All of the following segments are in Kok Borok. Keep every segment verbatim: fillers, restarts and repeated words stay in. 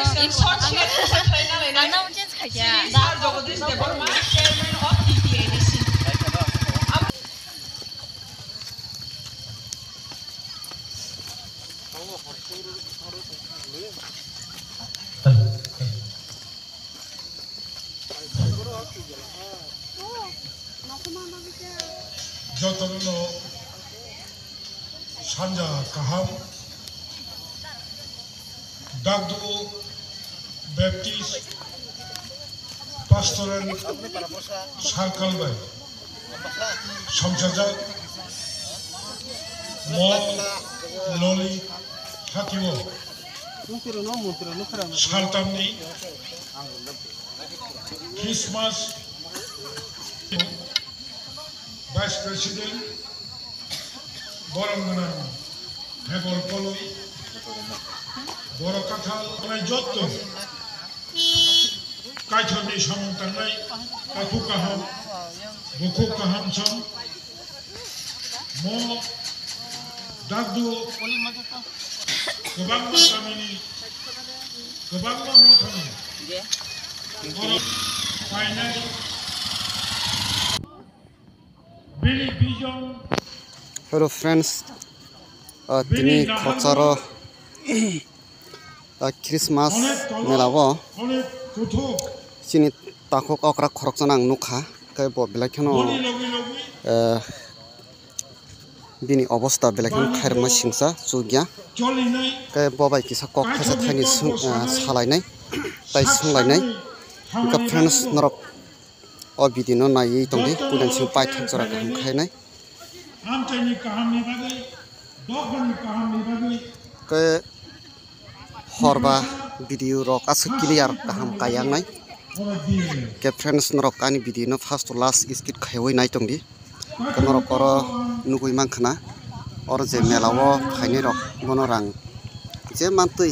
Ang naam change khaikha. Sir Jagadish Debbarma, Chairman of T T A D C. Jotono sanja kaham, Dagdu Baptist Pastoral Circle bai samsajak mo loli hatio saltamni Christmas Vice President, borok gwnang Hebol Koloi, borok kathal wngnai jotto Kaitorni samung tangnai takhuk kaham, bukhuk kaham song mo Dagdu kwbangma kamini, kwbangma mothani borok painai. Bini vision. Hello friends, ah, tini khoroksa ro, ah, Christmas mela o chini takhuk okra khoroksa no ang nukha, tei bo belai kheno, eh, bini obosta belai kheno khairokma singsa chukya, tei bo bai kisa kok thaisa thaini swng, ah, salainai tei swnglainai. Wngkha friends, norok o video no naiwi tongdi, puila sing paithak jora kaham khainai. Amchaini kahamni bagwi, dophani kahamni bagwi. Khe horba video rok aswk clear kaham kaiyangnai. Khe friends, norok ani video no first to last skip khaiwi nai tongdi. Khe norok oro nugwi mankha na, oro je mela o phainai rok bono rang je mantwi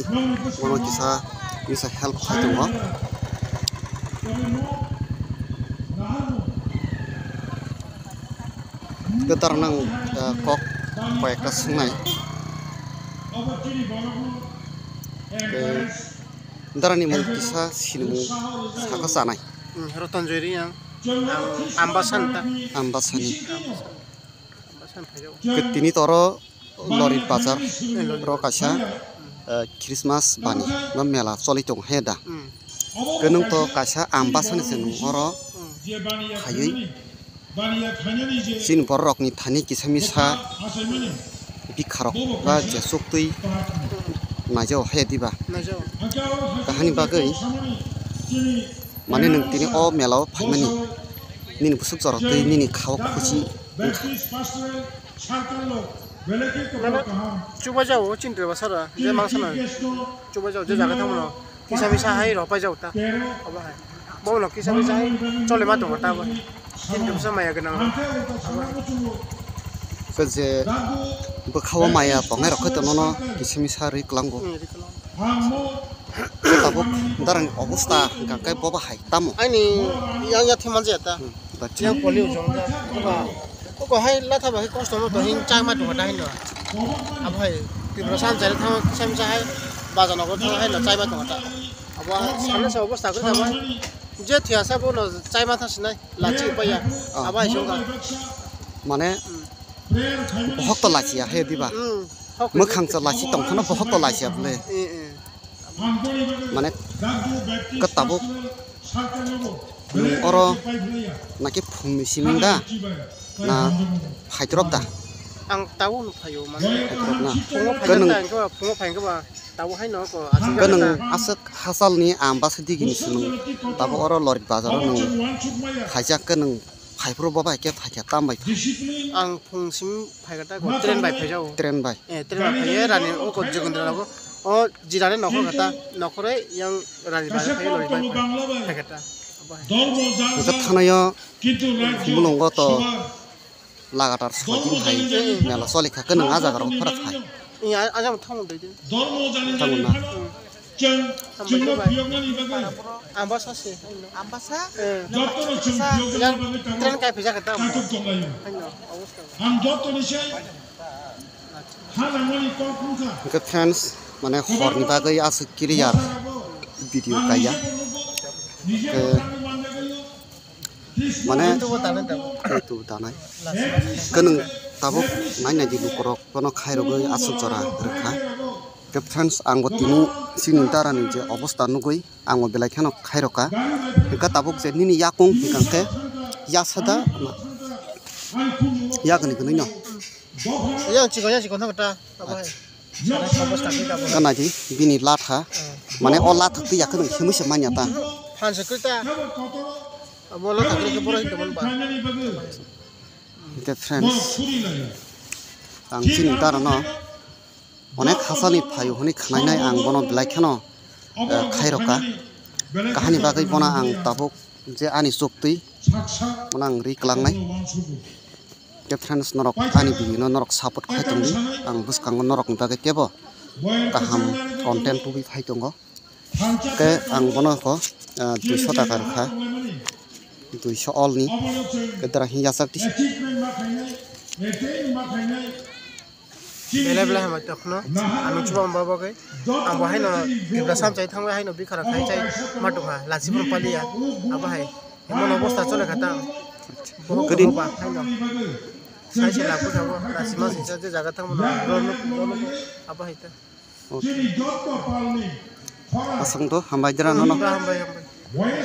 bono kisa, kisa help khai tongo. Kwtal nang, eh, kok koi ekta swngnai. Eh, darani mung kisa sinimung saka chanai. Hmm, Roton Joy Reang, ang Ambasani ta. Ambasani. Ambasani phaijago. Khe tini toro Lorit Bazar ro kaisa, eh, Christmas bani no mela choli tongo he da. Hmm. Khe nwng to kaisa Ambasani se nwng oro phaiwi chini borok rokni thani kisa misa bikha rok ba je suktwi naijao he diba. Naijao. Kahani bagwi mane nwng tini o mela o phaimani nini bwswk jora twi nini kha o khuchi wngkha. Nana chubaijao o chini rwbasara je mangsana chubaijao je jaga thangmano kisa misa hai rw paijao ta. Obo hai bono kisa misa hai chole ma tongo ta bo chini rwbasa maya gwnang rw. Khe je bwkha o maya tongnai rok khe to nono kisa misa rwi kwlango. Hmm, rwi kwlango. Tabuk darani obosta hwnkha khe bobo hai tamo? Aini yang ya thwi manja ta. Hmm, ba yang poli ujung ja. Oko hai latha ba hai kosto mo to hin chai ma tongo ta hin no. Abo hai Tripura san chai thang kisa misa hai baja nogo thang hai no chai ma tongo ta. Abo hai sale sa obosta ko ta bai. Je thia sa bo no chai ma thang sinai lachi pa ya. Ah. Abo hai sungka. Mane bohok to lachi ya he diba. Hmm. Mwkhang cha lachi tong phano bohok to lachi ya bole. Eh, eh. Mane khe tabuk nwng oro naki phungni simi da na phaitorob da? Ang tabuk no phaio mane. Phaitorok na. Phungo khe phai nwng ta, phungo phai khe ba tabuk hai no ko aswk khe nwng ta. Aswk hachal ni Ambasa digini se nwng tabuk oro Lorit Bazar o nwng phaijak khe nwng phaiphuru bo bai khe phaikha tam bai phai? Ang phung simi phaikha ta ko train bai phaijago. Train bai. Eh, train bai phaiye rani o ko Jogendra lago. O jirani nokhor kha ta, nokhoroi yang rani bai phaiye lori bai phaikha ta. Hwnkhe thanaio mulungo to lagatar soi din hai mela choli kha khe nwng a jaga rok phara phai. Iya, ajam thangmo doi din. Tamo na. Ambasa se. Ambasa? Eh. Yang train kai phija kata. Haino, obosta. Hwnkhe friends, mane horni bagwi aswk clear. video kaiya. Ke mane YouTube danai. Ke nwng tabuk nai nai di lukurok bono khairogwi aswk jora rwkha. Ke friends, ang bo tini chini dara ni je obostha nugwi ang bo belai kheno khairokha. Hwnkhe tabuk je nini yakung hwnkhe yasada yakni gwnwi no. Yang chikon, yang chikon thangkha ta. Abo hai. Acha. Sana di bini latha. Mane o latha twi yakhe nang himui se manya ta. Phan se kwta. Abo latha kwrwi khe borok hinwi tongmani ba. Hwnkhe friends, ang chini dara no onek hachani phaio hwnwi khwnainai ang bono belai kheno, eh, khairokha. Kahani bagwi bono ang tabuk je ani chuk twi bono ang ri kwlangnai. Tei friends, norok ani video no norok support khai tongdi, ang bwskango norokni bagwi teibo kaham content tubui phai tongo. Tei ang bono kho, ah, duiso taka rwkha, duiso all ni, tei dara hini yachak di. Belai belai hambai tongphano, ang chubamani bagwi. Ang bo haino Tipra samchai thangwi haino bikharok khai chai ma tongkha, lachiphano paliya. Abo hai, emon obostha chole kha ta. Bohok kwrwi. Bohok ba haino. Sai se labo thabo, lachima singcha je jaga thangmano, borok nuk, borok nuk, abo hai ta. Okay. Aswk do, hambai dera nono. Hambai, hambai.